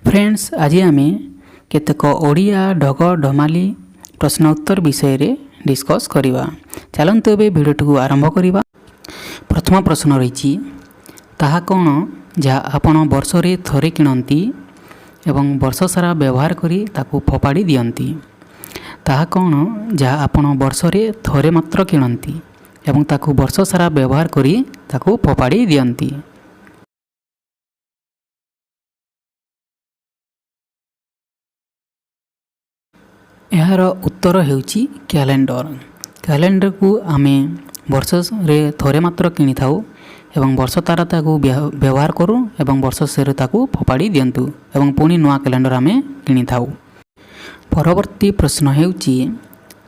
Friends, ଆଜି ଆମେ କେତେକ ଓଡ଼ିଆ ଢଗ ଢମାଲି ପ୍ରଶ୍ନ ଉତ୍ତର ବିଷୟରେ ଡିସ୍କସ୍ କରିବା। ଚାଲନ୍ତୁ, ଏବେ ଭିଡ଼ିଓଟିକୁ ଆରମ୍ଭ କରିବା। ପ୍ରଥମ ପ୍ରଶ୍ନ ରହିଛି, ତାହା କ'ଣ ଯାହା ଆପଣ ବର୍ଷରେ ଥରେ କିଣନ୍ତି ଏବଂ ବର୍ଷ ସାରା ବ୍ୟବହାର କରି ତାକୁ ଫୋପାଡ଼ି ଦିଅନ୍ତି? ତାହା କ'ଣ ଯାହା ଆପଣ ବର୍ଷରେ ଥରେ ମାତ୍ର କିଣନ୍ତି ଏବଂ ତାକୁ ବର୍ଷ ସାରା ବ୍ୟବହାର କରି ତାକୁ ଫୋପାଡ଼ି ଦିଅନ୍ତି? ଏହାର ଉତ୍ତର ହେଉଛି କ୍ୟାଲେଣ୍ଡର। କ୍ୟାଲେଣ୍ଡରକୁ ଆମେ ବର୍ଷରେ ଥରେ ମାତ୍ର କିଣିଥାଉ ଏବଂ ବର୍ଷ ସାରା ତାକୁ ବ୍ୟବହାର କରୁ ଏବଂ ବର୍ଷ ଶେଷରେ ତାକୁ ଫୋପାଡ଼ି ଦିଅନ୍ତୁ ଏବଂ ପୁଣି ନୂଆ କ୍ୟାଲେଣ୍ଡର ଆମେ କିଣିଥାଉ। ପରବର୍ତ୍ତୀ ପ୍ରଶ୍ନ ହେଉଛି,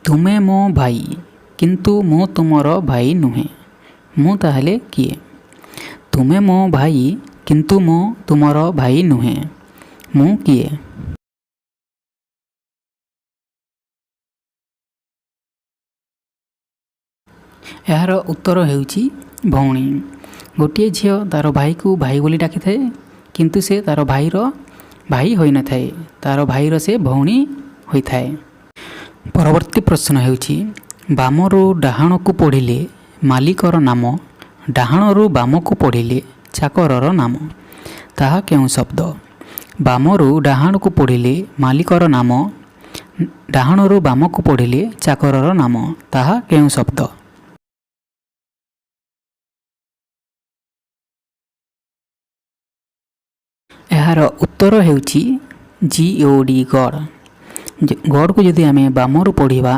ତୁମେ ମୋ ଭାଇ, କିନ୍ତୁ ମୁଁ ତୁମର ଭାଇ ନୁହେଁ, ମୁଁ ତାହେଲେ କିଏ? ତୁମେ ମୋ ଭାଇ, କିନ୍ତୁ ମୁଁ ତୁମର ଭାଇ ନୁହେଁ, ମୁଁ କିଏ? ଏହାର ଉତ୍ତର ହେଉଛି ଭଉଣୀ। ଗୋଟିଏ ଝିଅ ତା'ର ଭାଇକୁ ଭାଇ ବୋଲି ଡାକିଥାଏ, କିନ୍ତୁ ସେ ତା'ର ଭାଇର ଭାଇ ହୋଇନଥାଏ, ତା'ର ଭାଇର ସେ ଭଉଣୀ ହୋଇଥାଏ। ପରବର୍ତ୍ତୀ ପ୍ରଶ୍ନ ହେଉଛି, ବାମରୁ ଡାହାଣକୁ ପଢ଼ିଲେ ମାଲିକର ନାମ, ଡାହାଣରୁ ବାମକୁ ପଢ଼ିଲେ ଚାକରର ନାମ, ତାହା କେଉଁ ଶବ୍ଦ? ବାମରୁ ଡାହାଣକୁ ପଢ଼ିଲେ ମାଲିକର ନାମ, ଡାହାଣରୁ ବାମକୁ ପଢ଼ିଲେ ଚାକରର ନାମ, ତାହା କେଉଁ ଶବ୍ଦ? ଏହାର ଉତ୍ତର ହେଉଛି ଜି ଓ ଡି, ଗଡ଼୍। ଗଡ଼୍କୁ ଯଦି ଆମେ ବାମରୁ ପଢ଼ିବା,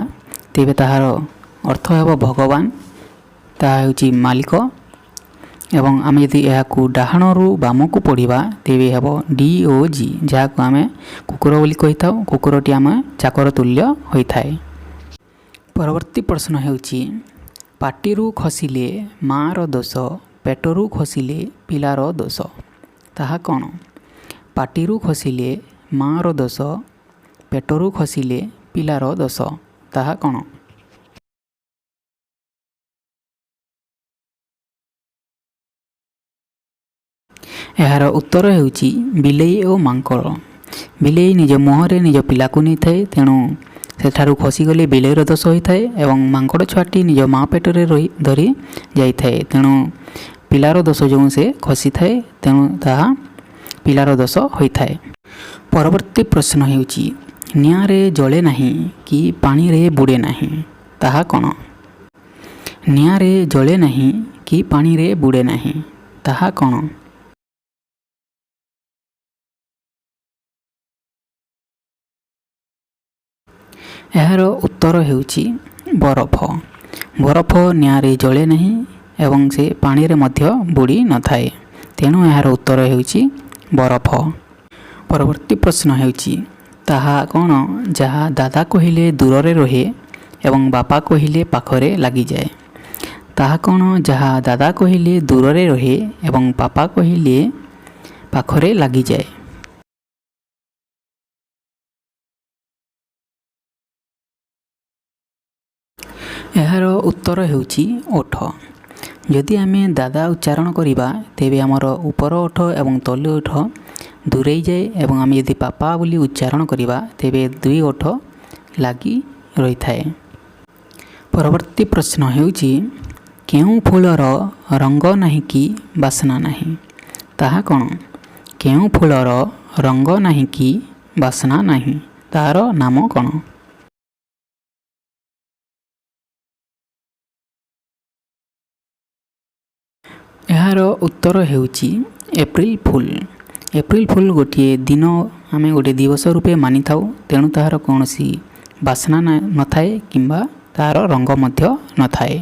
ତେବେ ତାହାର ଅର୍ଥ ହେବ ଭଗବାନ, ତାହା ହେଉଛି ମାଲିକ ଏବଂ ଆମେ ଯଦି ଏହାକୁ ଡାହାଣରୁ ବାମକୁ ପଢ଼ିବା, ତେବେ ହେବ ଡି ଓ ଜି, ଯାହାକୁ ଆମେ କୁକୁର ବୋଲି କହିଥାଉ। କୁକୁରଟି ଆମେ ଚାକର ତୁଲ୍ୟ ହୋଇଥାଏ। ପରବର୍ତ୍ତୀ ପ୍ରଶ୍ନ ହେଉଛି, ପାଟିରୁ ଖସିଲେ ମାଆର ଦୋଷ, ପେଟରୁ ଖସିଲେ ପିଲାର ଦୋଷ, ତାହା କ'ଣ? ପାଟିରୁ ଖସିଲେ ମାଆର ଦୋଷ, ପେଟରୁ ଖସିଲେ ପିଲାର ଦୋଷ, ତାହା କ'ଣ? ଏହାର ଉତ୍ତର ହେଉଛି ବିଲେଇ ଓ ମାଙ୍କଡ଼। ବିଲେଇ ନିଜ ମୁହଁରେ ନିଜ ପିଲାକୁ ନେଇଥାଏ, ତେଣୁ ସେଠାରୁ ଖସିଗଲେ ବିଲେଇର ଦୋଷ ହୋଇଥାଏ ଏବଂ ମାଙ୍କଡ଼ ଛୁଆଟି ନିଜ ମା ପେଟରେ ରହି ଧରି ଯାଇଥାଏ, ତେଣୁ ପିଲାର ଦୋଷ ଯୋଗୁଁ ସେ ଖସିଥାଏ, ତେଣୁ ତାହା ପିଲାର ଦୋଷ ହୋଇଥାଏ। ପରବର୍ତ୍ତୀ ପ୍ରଶ୍ନ ହେଉଛି, ନିଆଁରେ ଜଳେ ନାହିଁ କି ପାଣିରେ ବୁଡ଼େ ନାହିଁ, ତାହା କ'ଣ? ନିଆଁରେ ଜଳେ ନାହିଁ କି ପାଣିରେ ବୁଡ଼େ ନାହିଁ, ତାହା କ'ଣ? ଏହାର ଉତ୍ତର ହେଉଛି ବରଫ। ବରଫ ନିଆଁରେ ଜଳେ ନାହିଁ ଏବଂ ସେ ପାଣିରେ ମଧ୍ୟ ବୁଡ଼ି ନଥାଏ, ତେଣୁ ଏହାର ଉତ୍ତର ହେଉଛି ବରଫ। ପରବର୍ତ୍ତୀ ପ୍ରଶ୍ନ ହେଉଛି, ତାହା କ'ଣ ଯାହା ଦାଦା କହିଲେ ଦୂରରେ ରୁହେ ଏବଂ ବାପା କହିଲେ ପାଖରେ ଲାଗିଯାଏ? ତାହା କ'ଣ ଯାହା ଦାଦା କହିଲେ ଦୂରରେ ରୁହେ ଏବଂ ବାପା କହିଲେ ପାଖରେ ଲାଗିଯାଏ? ଏହାର ଉତ୍ତର ହେଉଛି ଓଠ। ଯଦି ଆମେ ଦାଦା ଉଚ୍ଚାରଣ କରିବା, ତେବେ ଆମର ଉପର ଓଠ ଏବଂ ତଳ ଓଠ ଦୂରେଇ ଯାଏ ଏବଂ ଆମେ ଯଦି ପାପା ବୋଲି ଉଚ୍ଚାରଣ କରିବା, ତେବେ ଦୁଇ ଓଠ ଲାଗି ରହିଥାଏ। ପରବର୍ତ୍ତୀ ପ୍ରଶ୍ନ ହେଉଛି, କେଉଁ ଫୁଲର ରଙ୍ଗ ନାହିଁ କି ବାସ୍ନା ନାହିଁ, ତାହା କ'ଣ? କେଉଁ ଫୁଲର ରଙ୍ଗ ନାହିଁ କି ବାସ୍ନା ନାହିଁ, ତାହାର ନାମ କ'ଣ? ଏହାର ଉତ୍ତର ହେଉଛି ଏପ୍ରିଲ ଫୁଲ। ଏପ୍ରିଲ ଫୁଲ ଗୋଟିଏ ଦିନ ଆମେ ଗୋଟିଏ ଦିବସ ରୂପେ ମାନିଥାଉ, ତେଣୁ ତାହାର କୌଣସି ବାସ୍ନା ନଥାଏ କିମ୍ବା ତାହାର ରଙ୍ଗ ମଧ୍ୟ ନଥାଏ।